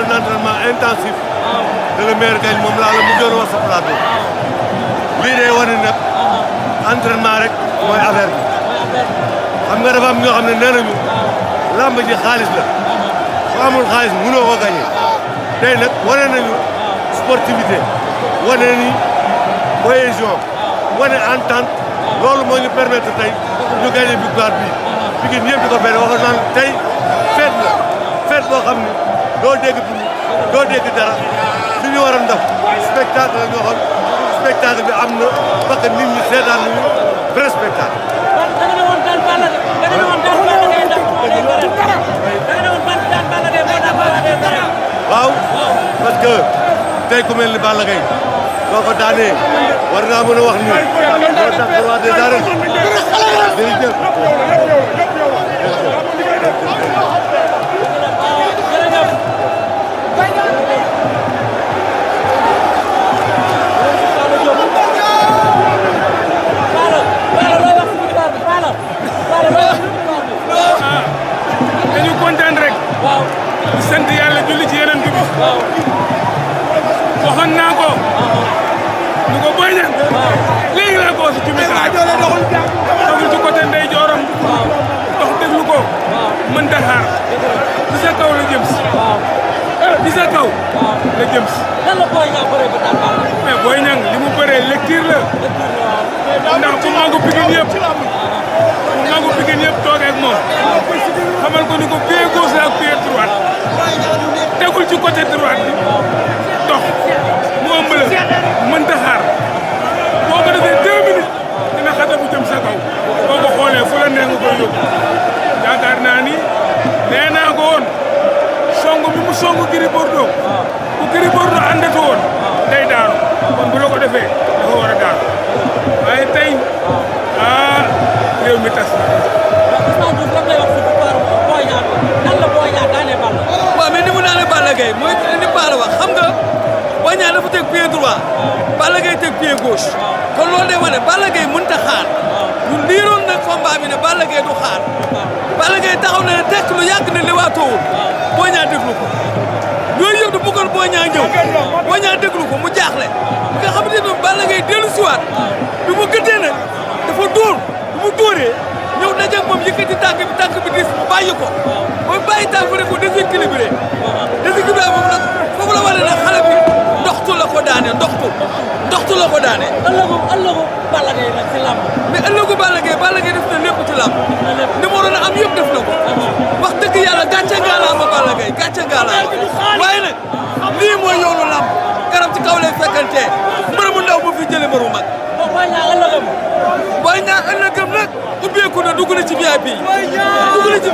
un entraînement intensif de le maire Gaye moom laa la mujjoon wax sa plateau lii day wane nag entraînement rek mooy affaire bi xam nga dafa am ñoo xam ne nee nañu làmb ji xaalis la ku amul xaalis mënoo ko gagné tey nag wane nañu sportivité wane ni cohésion wane entente loolu moo ñu permettre tey ñu gagné victoire bi Pikine ñëpp di ko benn waxoon naan tey fête la fête boo xam ni doo dégg doo dégg dara li ñu waroon def spectacle la ñu waxoon spectacle bi am na parce que nit ñi seetaan nañu vrai spectacle. waaw parce que tey ku mel ni Balla Gaye soo ko daanee war ngaa mën a wax ni moo tax roi des arènes jërëjëf. dañu kontaan rek. di sant yàlla julli ci yeneen bi. waxoon naa ko. ñu ko Boy Niang. léegi laa ko wax ci message. doxul ci côté ndey jooram. dox déglu ko. mënta xaar. di sa kaw la jëm si. di sa kaw. la jëm si. lan la Boy Niang bëree ba daan Balla. mais Boy Niang li mu bëree lecture la. ndax ku magu Pikine yëpp. ku magu Pikine yëpp toogee ak moom. xamal ko ni ko pied gauche la ak pied droite. tegul ci côté droite bi. dox mu ëmb la mënta xaar. boo ko defee 2 minutes dina xata bu jëm sa kaw. boo ko xoolee fu la nee nga koy yóbbu. yaakaar naa ni nee naa ko woon song bi mu song Gris Bordeaux. bu Gris Bordeaux àndatu woon day daanu. kon bu la ko defee dafa war a daanu. waaye tey réew mi tas na. waaw mais ni mu daanee Balla Gaye mooy ni Balla wax xam nga Boy Niang dafa teg pied droit Balla Gaye teg pied gauche kon loolu day wane Balla Gaye mënut a xaar ñu liiroon na combat bi ne Balla Gaye du xaar Balla Gaye taxaw na ne tekk lu yàgg ne lewaatoowul Boy Niang déglu ko yooyu yëpp du bëggoon Boy Niang ñëw Boy Niang déglu ko mu jaaxle nga xam ne Balla Gaye dellu siwaat bi mu gëddee nag dafa dóor bi mu dóoree ñëw dajeeg moom yëkkati tànk bi dis bàyyi ko mooy bàyyi tànk bi rek ko déséquilibré moom nag foofu la wane ne xale bi ndoxtu la ko daane ndoxtu la ko daane. ëllëgu Balla Gaye nag ci làmb. mais ëllëgu Balla Gaye def na lépp ci làmb. ni mu waroon a am yëpp def na ko. wax dëgg yàlla gàcce ngaalaama Balla Gaye gàcce ngaalaama waaye nag lii mooy yoonu làmb garab ci kaw lay fekkantee mbër mu ndaw bu fi jëlee mbër mu mag. Boy Niang ëllëgam. Boy Niang ëllëgam nag ubbeeku na dugg na ci VIP yi. dugg na ci